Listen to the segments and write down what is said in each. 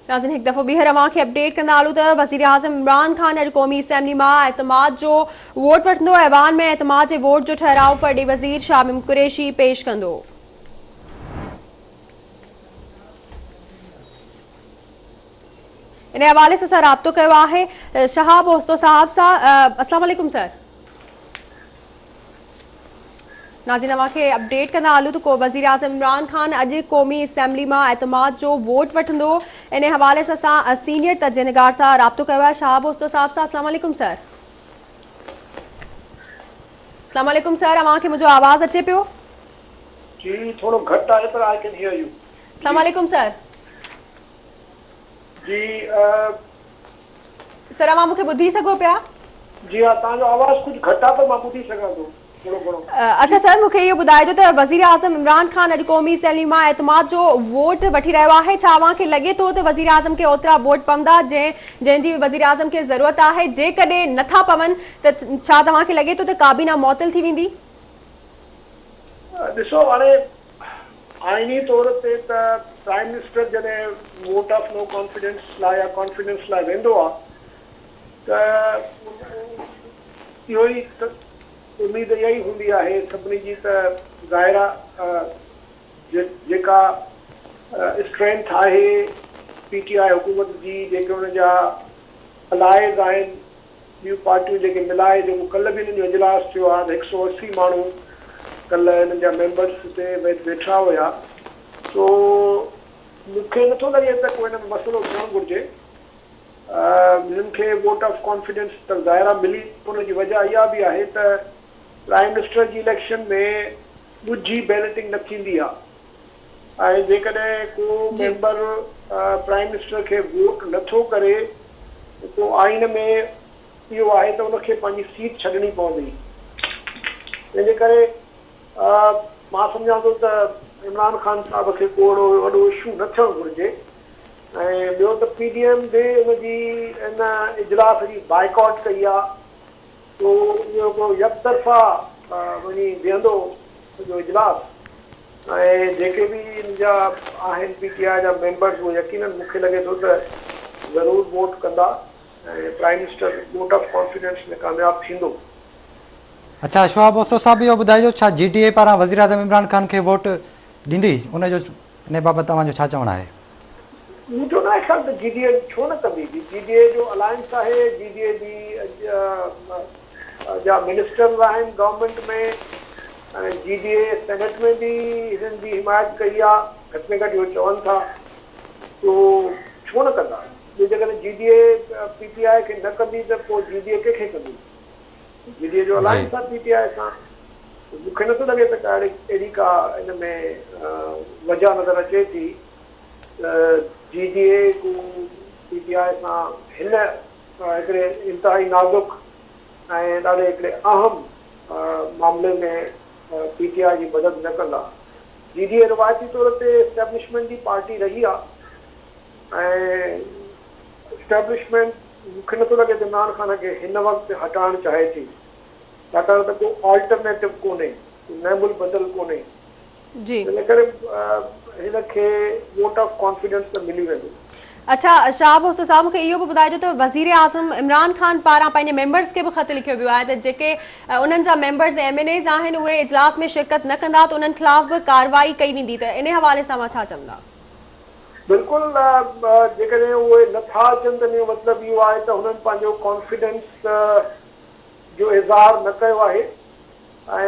ناظرين هڪ دفعو ٻيهر اوهان کي اپڊيٽ ڪندا هلون ته وزيراعظم عمران خان اڄ قومي اسيمبلي مان اعتماد جو ووٽ وٺندو، ايوان ۾ اعتماد جي ووٽ جو ٺهراء پرڏيهي وزير شاهه محمود قريشي پيش ڪندو. ان حوالي سان اسان رابطو ڪيو آهي شهاب اوستو صاحب سان السلام عليڪم سر. ناظرين اوهان کي اپڊيٽ ڪندا هلون ته وزيراعظم عمران خان اڄ قومي اسيمبلي مان اعتماد جو ووٽ وٺندو ان حوالي سان اسان سينيئر تجزيه نگار سان رابطو ڪيو آهي شهاب اوستو صاحب سان السلام عليڪم سر. السلام عليڪم سر اوهان کي منهنجو آواز اچي پيو؟ جي ٿورو گهٽ آهي پر I can hear you. السلام عليڪم سر. جي. سر اوهان مون کي ٻڌي سگهو پيا؟ جي ها توهان جو آواز ڪجهه گهٽ آ پر مان ٻڌي سگهان ٿو ٿورو گهڻو. اڇا سر مون کي اهو ٻڌائجو ته وزيراعظم عمران خان اڄ قومي اسيمبلي مان اعتماد جو ووٽ وٺي رهيو آهي ڇا اوهان کي لڳي ٿو ته وزيراعظم کي اوترا ووٽ پوندا جنهن جي وزيراعظم کي ضرورت آهي جيڪڏهن نٿا پون ته ڇا توهان کي لڳي ٿو ته ڪابينا معطل ٿي ويندي؟ ڏسو هاڻي آئيني طور تي ته پرائيم منسٽر جڏهن ووٽ آف نو ڪانفيڊنس لاء يا ڪانفيڊنس لاء ويندو آهي ته اهو ئي اميد اها ئي هوندي آهي سڀني جي ته ظاهر آهي جيڪا اسٽرينٿ آهي پي ٽي آء حڪومت جي جيڪي ان جا الائز آهن ٻيون پارٽيون جيڪي ملائي جيڪو ڪلهه به انهن جو اجلاس ٿيو آهي ته هڪ سئو 80 ماڻهو ڪلهه انهن جا ميمبرس هتي ويٺا هيا سو مون کي نٿو لڳي ته ڪو ان ۾ مسئلو ٿيڻ گهرجي. هنن کي ووٽ آف ڪانفيڊنس ته ظاهر آهي ملي ان جي وجه اها به آهي ته پرائيم منسٽر جي اليڪشن ۾ ڳجهي بيلٽنگ نه ٿيندي آهي ۽ جيڪڏهن ڪو ميمبر پرائيم منسٽر کي ووٽ نه ٿو ڪري ته پوء آئين ۾ اهو آهي ته ان کي پنهنجي سيٽ ڇڏڻي پوندي. تنهن جي ڪري مان سمجهان ٿو ته عمران خان صاحب کي ڪو اهڙو وڏو اشو نه ٿيڻ گهرجي ۽ ٻيو ته پي ڊي ايم به ان جي ان اجلاس جي بائيڪاٽ ڪئي آهي سو اهو هڪڙو يڪطرفا وڃي بيهندو سڄو اجلاس ۽ جيڪي به ان جا آهن پي ٽي آء جا ميمبرز اهي يقينن مون کي لڳي ٿو ته ضرور ووٽ ڪندا ۽ prime minister vote of confidence ۾ ڪامياب ٿيندو. اڇا شهاب اوستو صاحب اهو ٻڌائجو ڇا جي ڊي اي پاران وزيراعظم عمران خان کي ووٽ ڏيندي ان جو ان بابت توهان جو ڇا چوڻ آهي؟ منهنجو ناهي خيال ته جي ڊي اي ڇو نه ڪندي جي ڊي اي جو الائنس آهي جي ڊي اي جي جا منسٽرز آهن گورنمينٽ ۾ ۽ جي ڊي اي سينيٽ ۾ به هنن جي حمايت ڪئي آ گهٽ ۾ گهٽ اهو چون ٿا سو ڇو نه ڪندا ٻيو جيڪڏهن جي ڊي اي پي ٽي آء کي نه ڪندي ته پوء جي ڊي اي ڪنهن کي ڪندي جي ڊي اي جو الائنس آ پي ٽي آء سان مون کي نٿو لڳي ته ڪا اهڙي ڪا ان ۾ وجه نظر اچي ٿي ته جي ڊي اي ڪو پي ٽي آء سان هن هڪڙي انتهائي نازڪ ۽ ڏاڍي هڪڙي اهم معاملي ۾ پي ٽي آء جي مدد نه ڪندا. جي ڊي اي روايتي طور تي اسٽيبلشمينٽ جي پارٽي رهي آهي ۽ اسٽيبلشمينٽ مون کي نٿو لڳي ته عمران خان کي هن وقت هٽائڻ چاهي ٿي ڇاڪاڻ ته ڪو آلٽرنيٽو ڪونهي، ڪو نعم البدل ڪونهي. ان ڪري هن کي ووٽ آف ڪانفيڊنس ته ملي ويندو. اڇا شهاب اوستو صاحب مون کي اهو به ٻڌائجو ته وزيراعظم عمران خان پاران پنهنجي ميمبرز کي به خط لکيو ويو آهي ته جيڪي انهن جا ميمبرز ايم اين ايز آهن اهي اجلاس ۾ شرڪت نه ڪندا ته انهن خلاف به ڪارروائي ڪئي ويندي ته انهي حوالي سان اوهان ڇا چوندا؟ بلڪل جيڪڏهن اهي نه ٿا اچن ته ان جو مطلب اهو آهي ته هنن پنهنجو ڪانفيڊنس جو اظهار نه ڪيو آهي ۽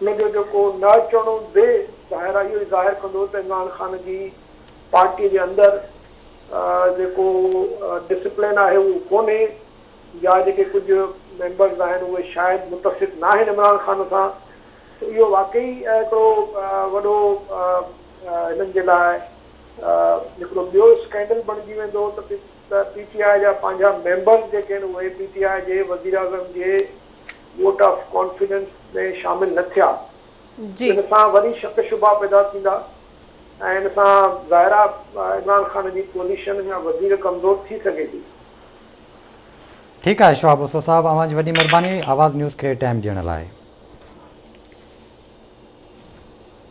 ان جو جيڪو نه اچڻ به ظاهر آهي اهو ئي ظاهر ڪندو ته عمران خان جي پارٽي جي اندر جيڪو ڊسپلين آهي اهو ڪونهي يا جيڪي ڪجهه ميمبرز آهن اهي شايد متفق ناهن عمران خان سان ته اهو واقعي هڪڙو وڏو هنن جي لاء هڪڙو ٻيو اسڪينڊل بڻجي ويندو ته پي ٽي آء جا پنهنجا ميمبرز جيڪي آهن اهي پي ٽي آء جي وزيراعظم جي ووٽ آف ڪانفيڊنس ۾ شامل نه ٿيا ان سان وري شڪ شبها پيدا ٿيندا ۽ ان سان ظاهر آ عمران خان جي پوزيشن اڃا وڌيڪ ڪمزور ٿي سگهي ٿي. ٺيڪ آهي شهاب اوستو صاحب اوهان جي وڏي مهرباني آواز نيوز کي ٽائيم ڏيڻ لاء.